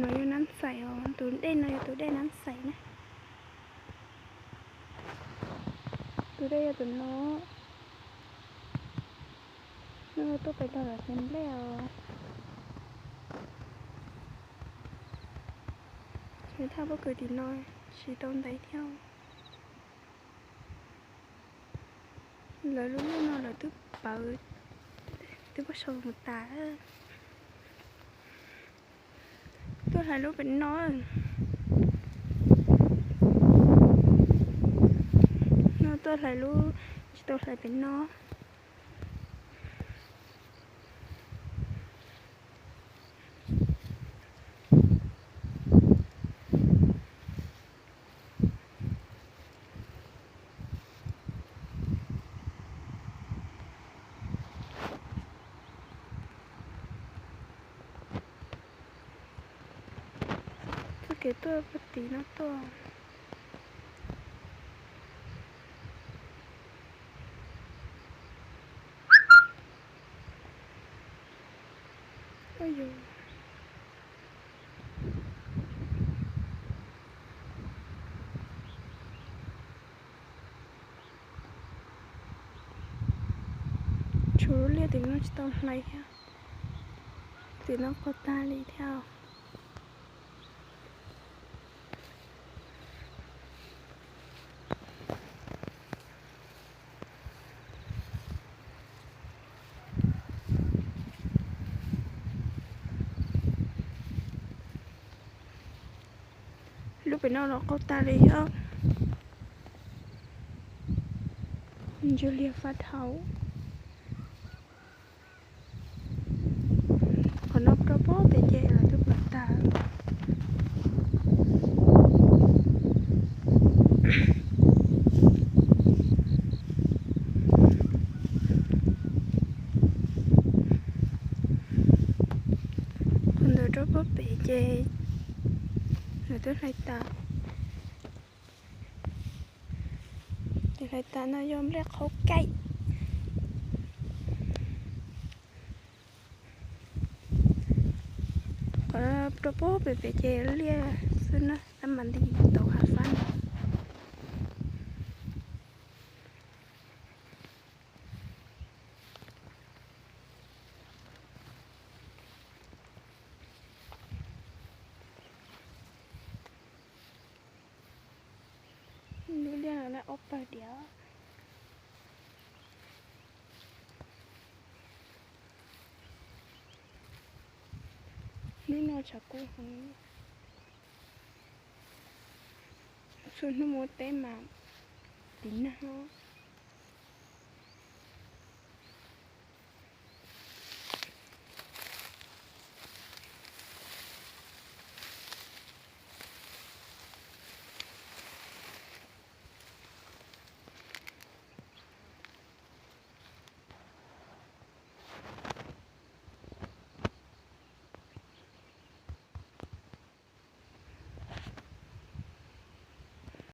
No yog nab ntxaim os, tus dej no yog tus dej nab ntxaim na. Tus dej yog tus no. Nws tuaj pem tog lawm tus nplej os. Nws thaj pob kws tim no tsis tau ntaiv thiab. Lawv lub lub no lawv twb pawv, twb pab sau mus tas. Tuaj hlais lub pem no. No tuaj hlais lub, tsis tau hlais pem no. Txoj kev tuaj puag tim no tuaj. Tshuav lub liaj tim no tsis tau hlais thiab. Tim no qaug tag li thiab. Lub pem no los qaug tag li thiab. Ntsuag liag fab dhau. Qhov no rau puag pem ces lawv twb pawv tas. Qhov ntawd rau puag pem ces lawv twb hlais tas. Tus hlais tas no yog nplej qhaub kaij. Qhov rau puag pem pem ces liaj xwb na, tab mas nti tau hav fab no. Lub liaj no ob pawg diav. Hnub no tshav kub heev. Txhua hnub mus ua teb mas tiv nag.